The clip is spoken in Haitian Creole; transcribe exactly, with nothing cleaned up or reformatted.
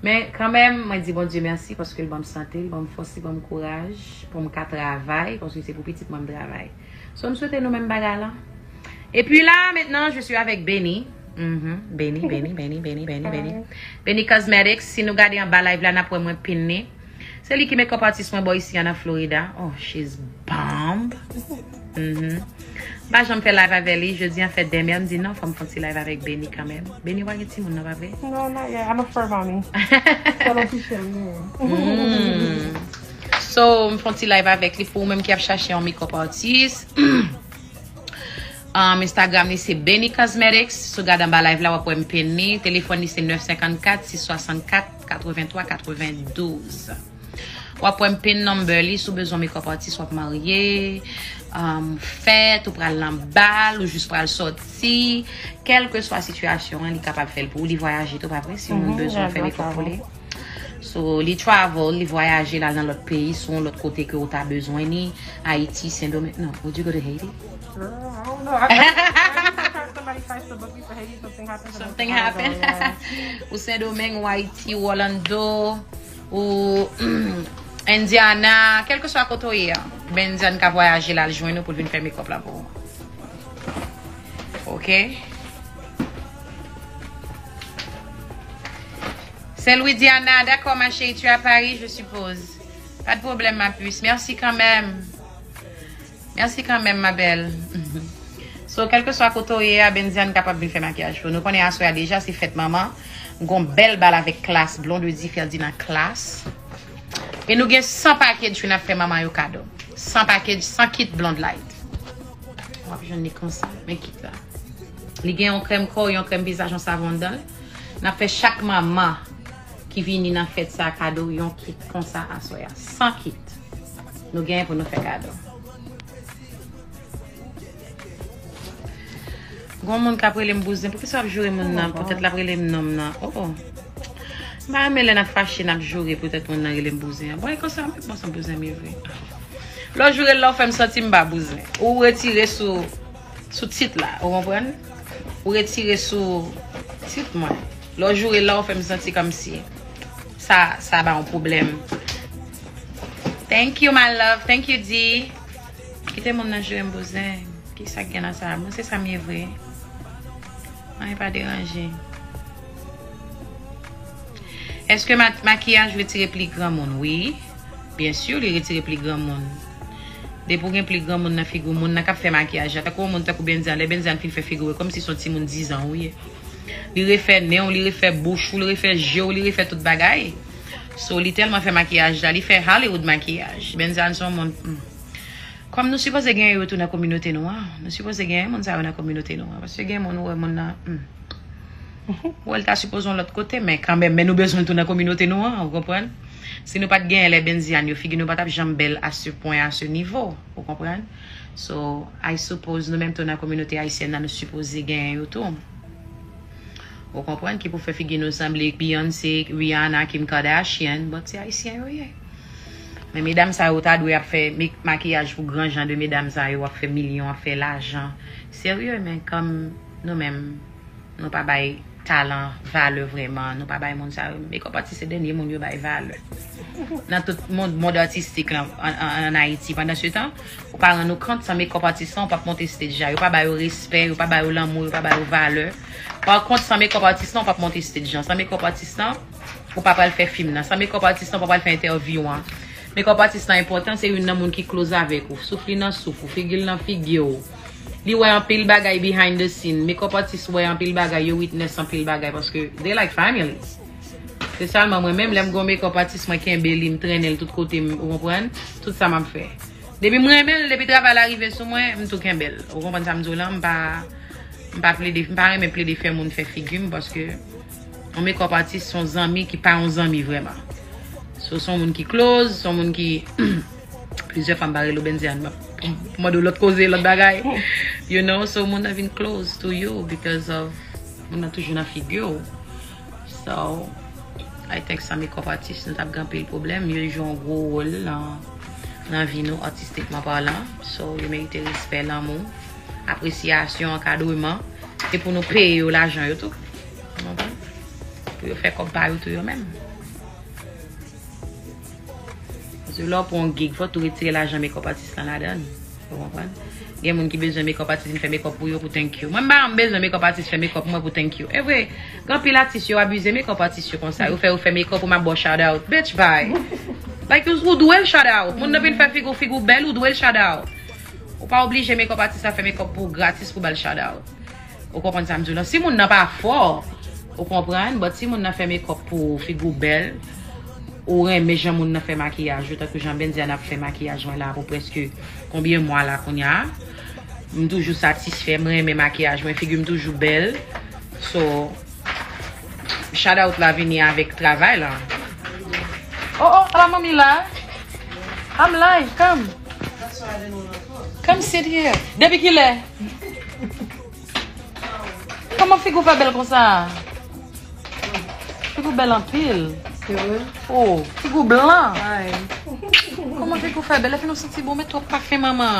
Men kanmenm, mwen di Bondye mèsi paske l ban m sante, l ban m fòs, li ban m kouraj pou m ka travay, paske se pou pitit mwen m travay. So, m swete nou menm bagay la. Epi la, mentnan, je suis avec Benny. Mhm. Benny, Benny, Benny, Benny, Benny, Benny. Benny Cosmetics. Si nou gade anba live la, n ap wè mwen pin li. Se li ki makeup artist mwen bò isi a nan Florida. Oh, she's bomb. Mhm. M pa janm fè live avè li. Jodi an fèt dèmè, m di non, fò m fè yon ti live avèk Benny kanmenm. Benny, w pa gen timoun non, pa vre? No, not yet. I'm a fur mommy. Sa nan ti chèl mwen. Mm. So, m fè yon ti live avèk li pou ou menm ki ap chache yon makeup artist. Um, Instagram li se Benny Cosmetics. Si w gade anba live la, w ap wè m pin li. Telefòn li se nèf senkannkat, sis swasannkat, katrevenntwa, katrevendouz. W ap wè m pin number li, si w bezwen makeup artist, w ap marye, um, fèt, ou pral nan bal, ou jis pral sòti. Kèlkeswa sitiyasyon an, li kapab fè l pou ou. Li vwayaje tou, pa vre? Si yon moun bezwen fè makeup pou li. So, li travel, li vwayaje, l al nan lòt peyi, si yon lòt kote ke ou ta bezwen li, Ayiti, Sendomeng. Non, would you go to Haiti? Girl, I don't know. I, I, I usually try, somebody tries to book me for Haiti, something happens. Something happen. Yeah. Ou Sendomeng, ou Ayiti, ou Orlando, ou Indiana, kèlkeswa kote w ye a. Benziane ka vwayaje la, l jwenn ou pou l vin fè makeup la pou ou. Ok? Saint Louis Diana, d'accord ma chérie, tu es à Paris, je suppose. Pas de problème ma puce, merci quand même. Merci quand même ma belle. So, kèlkeswa kote w ye a, Benziane kapab vin fè makiyaj pou nou. Konnen aswè a deja, se fèt manman. M gon bèl bal avèk Klass, Blondedy Ferdinand Klass. E nou gen san package pou n ap fè manman yo kado. San package, san kit Blonde Light. W ap jwenn li konsa, men kit la. Li gen yon krèm kò, yon krèm vizaj, yon savon anndan l. N ap fè chak manman ki vini nan fèt sa kado yon kit konsa aswè a. San kit. Nou genyen pou nou fè kado. Gon moun k ap rele m bouzen. Poukisa w ap joure moun nan? Poutèt l ap rele m nonm nan. Oh, oh. M pa renmen lè n ap fache, n ap joure poutèt moun nan rele m bouzen an. Bon, e konsa, m bon, se bouzen m ye vre. Lè w joure l la, w fè m santi m pa bouzen. Ou retire sou, sou tit la, ou konprann? Ou retire sou tit mwen. Lè w joure l la, w fè m santi kòmsi sa, sa ba yon pwoblèm. Thank you, my love. Thank you, D. Kite moun nan joure m bouzen. Kisa k gen nan sa? Mwen se sa m ye vre. Anyen pa deranje. Èske ma-, makiyaj retire pli granmoun? Wi. Byen si, li retire pli granmoun. Depi w gen pli granmoun nan figi w, moun nan k ap fè makiyaj la, tankou yon moun tankou Benziane, lè Benziane fin fè figi w, e kòmsi se yon timoun dizan ou ye. Li refè nen w, li refè bouch ou, li refè je w, li refè tout bagay. So, li tèlman fè makiyaj la, li fè Hollywood makiyaj. Benziane se yon moun, hmm. Kòm nou sipoze genyen yo tou nan kominote nou an, nou sipoze genyen moun sa yo nan kominote nou an. Paske gen moun ou wè moun nan, hmm. Ou wè l ta sipoze yon lòt kote, men kanmenm, men nou bezwen l tou nan kominote nou an, ou konprann? Si nou pa t genyen lè Benziane yo, figi nou pa t ap janm bèl à ce point, à ce niveau, ou konprann? So, I suppose nou menm tou nan kominote ayisyèn nan, nou sipoze genyen yo tou. Ou konprann? Ki pou fè figi nou sanble Beyoncé, Rihanna, Kim Kardashian, but se ayisyen yo ye. Men medam sa yo ta dwe ap fè mek-, makiyaj pou gran jan de medam sa yo, ap fè milyon, ap fè lajan. Serye, men kòm nou menm, nou pa bay talan valè vrèman, nou pa bay moun sa yo. Makeup artist se dènye moun yo bay valè. Nan tout mond, mond artistik lan, an, an, an Ayiti. Pandan se tan, ou pa rann ou kont, san makeup artist lan, ou p ap monte stage la. Yo pa ba yo respè, yo pa ba yo lanmou, yo pa ba yo valè. Pa kont, san makeup artist lan, ou p ap monte stage lan. San makeup artist lan, ou pa pral fè fim nan. San makeup artist lan, ou pa pral fè entèvyou an. Makeup artist lan enpòtan, se youn nan moun ki close avèk ou. Souf li nan souf ou, figi l nan figi w. Li wè anpil bagay behind the scene. Makeup artist wè anpil bagay, yo witness anpil bagay, paske they like families. Se sèlman mwen menm, lè m gon makeup artist, mwen kenbe li, m trennen l tout kote m, ou konprann? Tout sa m ap fè. Depi m renmen l, depi travay la rive sou mwen, m tou kenbe l. Ou konprann sa m di w lan? M pa, m pa plede, m pa renmen plede fè moun fè figi m, paske yon makeup artist se yon zanmi ki pa yon zanmi vrèman. So, se yon moun ki close, se yon moun ki, plizyè fwa m pa rele w Benziane, m ap mande w lòt koze, lòt bagay. You know, so moun nan vin close to you because of moun nan toujou nan figi w. So, I think sa makeup artist nou t ap gen anpil pwoblèm. Yo jwe yon gwo wòl nan, nan vi nou, artistikman palan. So, yo merite respè, lanmou, apresyasyon, ankadreman. E pou nou peye yo lajan yo tou. Ou konprann? Pou yo fè kòb pa yo tou yo menm. Sou lè w pran yon gig, fò tou retire lajan makeup artist lan ladan l. Ou konprann? Gen moun ki bezwen makeup artist vin fè makeup pou yo pou thank you. Mwen m pa janm bezwen makeup artist fè makeup mwen pou thank you. E vre, gen anpil atis yo abize makeup artist yo konsa. Yo fè yo fè makeup ou m ap ba w shout out. Bitch, bye. Like, ou, ou dwe l shout out. Moun nan vin fè figi w, figi w bèl, ou dwe l shout out. Ou pa oblije makeup artist la fè makeup pou w gratis pou ba l shout out. Ou konprann sa m di w lan? Si moun nan pa fò, ou konprann, but si moun nan fè makeup pou ou, figi w bèl, ou renmen jan moun nan fè makiyaj ou, tankou jan Bendiana ap fè makiyaj mwen la pou prèske konbyen mwa la kounye a. M toujou satisfè, m renmen makiyaj mwen, figi m toujou bèl. So, shout out la vini avèk travay la. Oh, oh, ala manmi la. I'm live, come. Come sit here. Depi kilè? Kòman figi w fè bèl konsa? Figi w bèl anpil. Se vre? Oh, figi w blan. Ay. Kòman figi w fè bèl? Epi nou santi bon, men twòp pafen manman.